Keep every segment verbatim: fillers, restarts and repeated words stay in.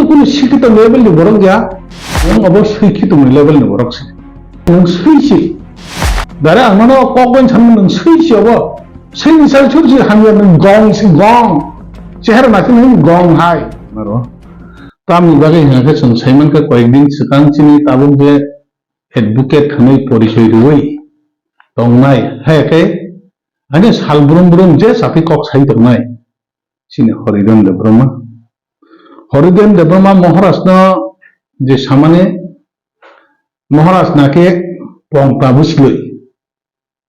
Kunu sikito level ni borok ya, nwng obo sikito ni level ni borok se. Nwng sui si. Dare ang mano kok bai sanma nwng sui si obo. Sui ni sal sur si hamya nwng gong si gong. Chehara nasi nwng gong hai. Maro. Tamni bagwi hingkhe chwng saimankha koyekdin swkang chini tabuk je advocate hwnwi porichoi rwui tongnai, hai khe ani sal brum brum je chati kok sai tongnai chini Horidhan Debbarma. Horidhan Debbarma Maharajno je samani, Maharaj nakhe pongta bwswlwi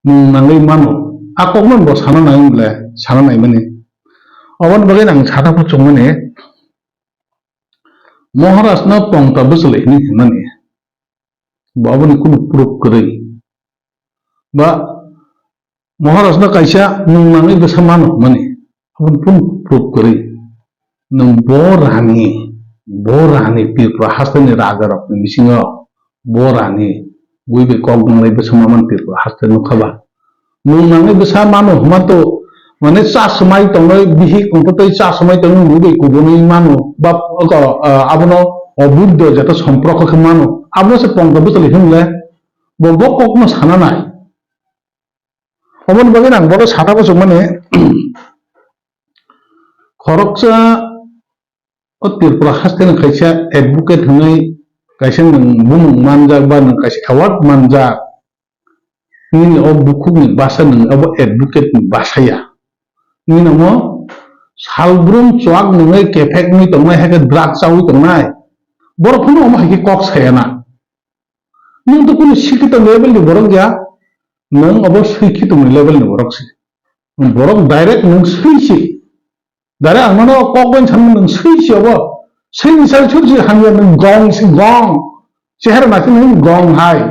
nwng nangwi mano, a kokno bo sana nang ble sana naimani. Oboni bagwi ang sana muchungmani, Maharajno pongta bwswlwi hwnwi hwnmani. Bo aboni kunu proof kwrwi. Ba Maharajno kaisa nwng nangwi bwsa mano hwnmani. Aboni kunu proof kwrwi. Nwng bo rani, bo rani Tripura hasteni rajarokni bisingo bo rani gui bai kok nangwi bwsa mamani Tripura haste nukha ba. Nwng nangwi bwsa mano hwnma to, mane cha swmai tongnai, bihik tongtho tei cha swmai tongnai, nwng bai kubunwi mano, ba, oko, ah, abono obuddho jeta somprokho khe mano. Abono se pongta bwswlwi hwnle, bo, bo kokno sana nai. Oboni bagwi ang bono sana muchungmani, khoroksa o Tripura hasteni kaisa advocate hwnwi kaisa nwng bumung manjak ba nwng kaisa award manjak, nini o bukhukni bwsa nwng abo advocate ni bwsa ya. Nini omo salbrum chuak nungwi kephek wngwi tongnai, hai khe drug chaui tongnai. Borok phano omo hai khe kok saya na. Nwng to kunu sikito level ni borok ya, nwng obo sikito ni level ni borok se. Borok direct nwng sui si. Dare ang mano kok bai sanma nwng sui si obo. Sui ni sal sur si hamya nwng gong si gong. Chehara nasi nwng gong hai.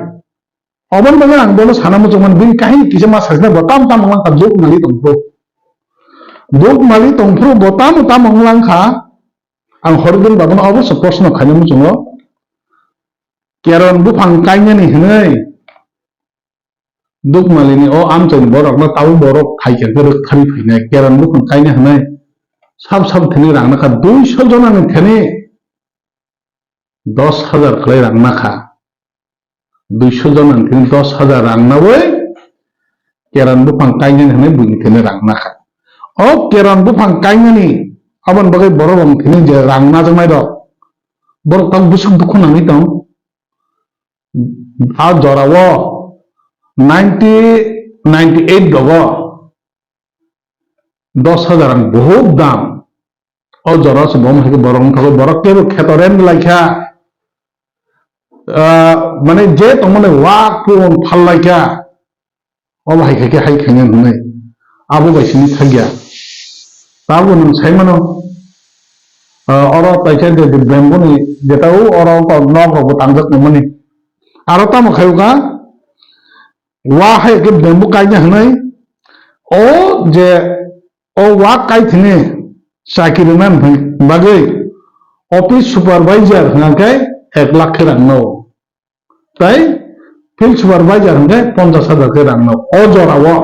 Oboni bagwi ang bono sana muchungmani, bini kahini kisa ma sajna bo tam tam wngkha, duk mali tongphuru. Duk mali tongphuru bo tamo tamo wngkha. Ang Horidhan babuno oboso proshno khaina muchungo. Keron buphang kainani hwnwi Dukmalini o amchaini borokno tabuk borok phaikha khe rwktharwi phainai, keron buphang kaina hwnwi sab sab thani rang nakha, duiso jonani thani dos hajar khlai rang nakha, duiso jonani thani dos hajar rang nawi keron buphang kainani hwnwi buini thani rang nakha. O keron buphang kainani aboni bagwi borok rokni thani je rang najaknai rok, borok tabuk bwswk dukhu nangwi tong. A jorao ninety, ninety eight rogo dos hajar ang bohuk dam. O jora se bom hai borok wngkha, borok kebo kheto rem lai kha. Ah, mane je tongmani wak pun phal lai kha. Obo hai khe, khe hai khaina hwnwi abo bai simi thakya. Tabuk nwng sai mano, ah, oro paikha je, je bamboo ni jeta o oro nok rok bo tangjak nangmani. Aro tamo khai o kha, wa hai khe bamboo kaina hwnwi o je o wa kai thini chakiri man bagwi office supervisor hwnkhe ek lakh khe rang no. Tai field supervisor hwnkhe ponchash hajar khe rang no. O jora o.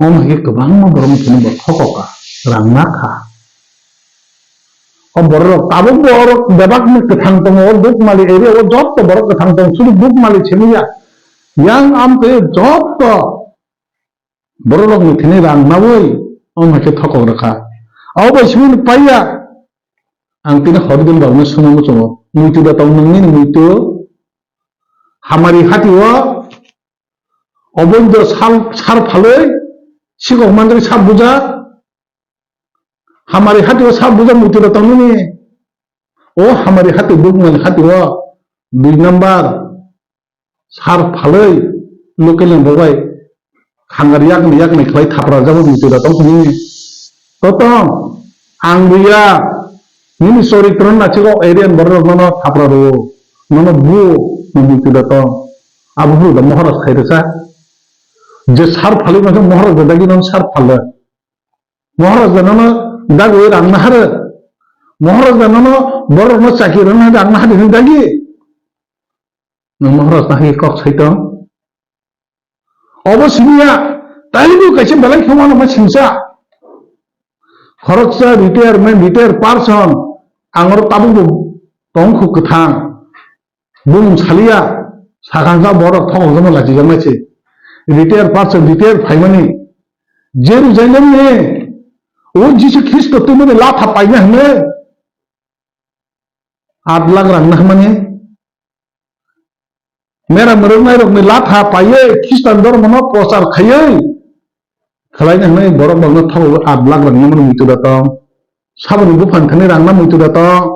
Omo hai khe kwbangma borok ni thani bo thokok kha, rang na kha. O borok rok tabuk bo oro bebak ni kwthang tongo, o Dukmali area o jotto borok kwthang tongo, sudu Dukmali simi ya. Yang amtwi jotto borok rok ni thani rang nawi omo hai khe thokok rwkha. Abo bai simi paiya. Ang tini Horidhan babu no swngna muchungo. Muitu da tong nung nini muitu? Hamari hati o oboido sal, sar phalwi sikok manjak sab buja. Hamari hati o sab buja muitu da tong nini. O Hamari hati Dukmali hati o dui number. Sar phalwi local ni bo bai khangar yakni yakni khlai thapra jabo muitu da tong nini. Totong ang buya nini soritro na chiko area ni borok nono thapra ro nono bu no muitu da tong. Abo hulu da Maharaj khai rwsa. Je sar phalwi masa Maharaj da dagi nono sar phalwi. Maharaj da nono dagi rang na hare. Maharaj da nono borok no chakri rang na hare, rang na hare hin dagi. Nwng Maharaj no hai kok sai tong? Obo simi ya, taibo kaisa belai khe uanama singsa. Khoroksa retirement, retired person, Ang oro tabukbo tongkhu kwthang. Bumung saliya, sakangsa borok thokokjama lachijaknai se. Retire person, retire phaimani. Jerusalem ni, o Jisu Khristo twimani latha paina hwnwi. Aat lakh rang nahmani. Mera mwrwknai rokni latha paiwi Khristan dhormono prochar khaiwi khwlaina hwnwi borok rokno thogo aat lakh rang nahmani muitu da tong. Saboni buphang thani rang na muitu da tong.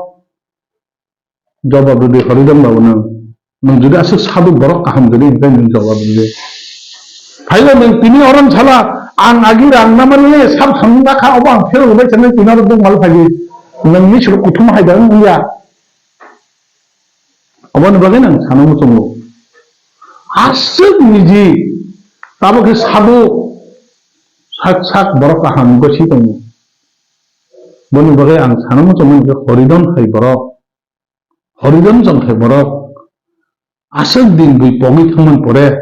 Jobab rwdi Horidon babu nwng. Nwng jodi aswk sadhu borok kaham jodi hwnkhe nwng jobab rwdi. Phaibo nwng tini orom sala ang agi rang namani sab samung nakha obo ang phero rwbai sanai tini oro dongmal phaiwi. Nwng ni suru kuthum hai da wngya. Oboni bagwi nwng sana muchungo. Aswk niji tabok khe sadhu sak sak borok kaham gosi tongo. Boni bagwi ang sana muchungo hwnkhe Horidon hai borok. Horidon jang khe borok aswk din bui pogwi thangmani pore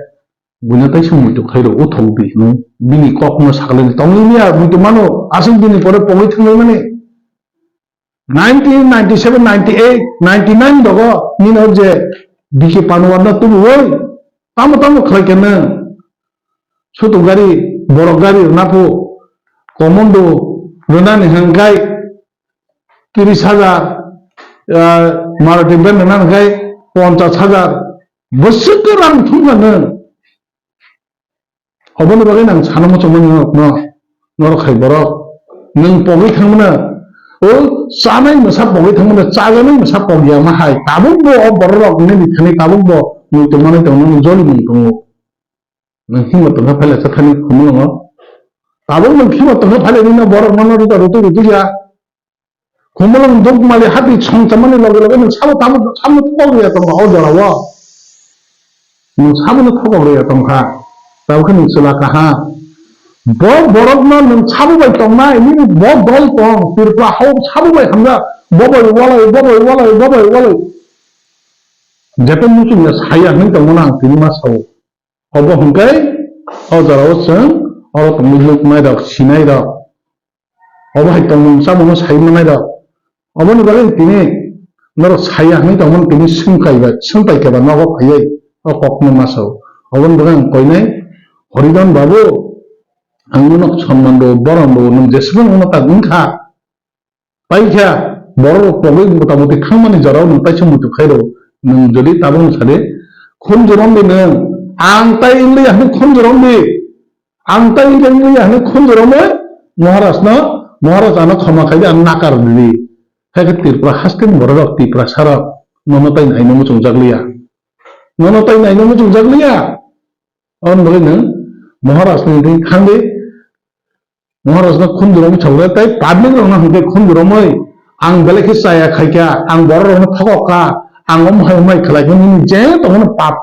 buino teisa muitu khairo o thok di hinwi bini kokno sakalaini tongwi miya muitu mano aswk dini pore pogwi thangwi mani nineteen ninety-seven, ninety-eight, ninety-nine dogo nino je B K Panwar no tubuwi tamo tamo khlai khe nwng sutu gari borok gari rwna phu commando rwnani hwnkhai tiris hajar, ah, Maruti van rwna hwnkhai ponchas hajar bwswk khe rang thumkha nwng. Oboni bagwi nang sana muchungmani norokno, norok hai borok nwng pogwi thangmano, o chanai mwsa pogwi thangmano, chajanai mwsa pogya ma hai tabukbo o borok rok nini thani tabukbo muitu manwi tongo, nwng joli mung tongo. Nwng himo tongkha phaile cha thani khumulwngo. Tabuk nwng himo tongkha phaile nini borok nono ruta rutu rutu ya. Khumulwng dukmali hati songchamani loge loge nwng sabo tamo, sabo thokok ya tongkha o jorao. Nwng sabono thokok ya tongkha. Tabuk khe nwng chwla kaha. Bo borokno nwng sabo bai tongnai, nini bo dol tong, Tripura hao sabo bai hamjak, bo bai walai, bo bai walai, bo bai walai. Jeto muchung ya saya hinwi tongmano ang tini ma sao. Obo hwnkhe o jorao chwng oro tongwi nuknairok, sinairok, obo hai tongmung chamungno sai mannairok. Oboni bagwi tini norok saya hinwi tongmani tini swngkai bai, swngpai keba nogo phaiwi o kokno ma sao. Oboni bagwi ang koinai, Horidon babu, ang nono sonman rw, borom rw, nwng jeswk nwngno tak wngkha. Paikha, borok rok pogwi mota moti thangmani jorao nwng taisa muitu khairo, nwng jodi tabuk nwng sadi, khunju romdi nwng, ang tai wngli ya hwnwi khunju romdi, ang tai wngli ya hwnwi khunju romwi, Maharaj no, Maharaj ano khoma khaidi, ano nakar rwdi. Haikhe Tripura haste ni borok rok, Tiprasa rok, nono tai naino muchungjak liya, nono tai naino muchungjak liya, aboni bagwi nwng Maharaj ni thangdi, Maharaj no khunju romwi chokre tei public rok no hwnkhe khunju romwi ang belai khe chaya khaikha, ang borok rok no thokok kha, ang omo hai omo hai khlai kha nini je tongmani pap,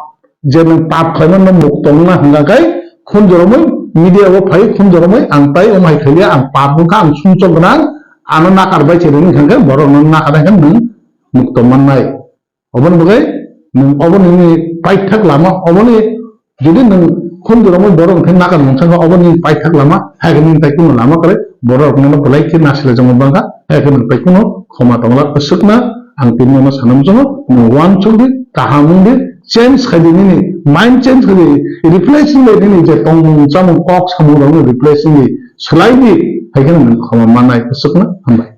je nwng pap khlaimani no muk tongna hwnkha khe khunju romwi media o phai khunju romwi ang tai omo hai khailiya ang pap wngkha ang sumsok gwnang ano nakar bai chini hwnkha khe borok no nakar hai khe nwng muk tong mannai. Oboni bagwi nwng obo nini paithak lama, oboni jodi nwng khunju romwi borok hwnkhe nakar mung sangkha, obo nini paithak lama, hai khe nini tai kuno lama kwrwi, borok rok nono belai khe nasilaijakma bangkha, hai khe nwng tai kuno khoma tongla kwswkna ang tini nono sana muchungo, nwng uansukdi, kaham wngdi, change khaidi nini mind change khaidi, replace wngdi nini je tongmung chamung kok samung rokno replace wngdi, swlaidi, hai khe nwng khoma mannai kwswkna, hambai.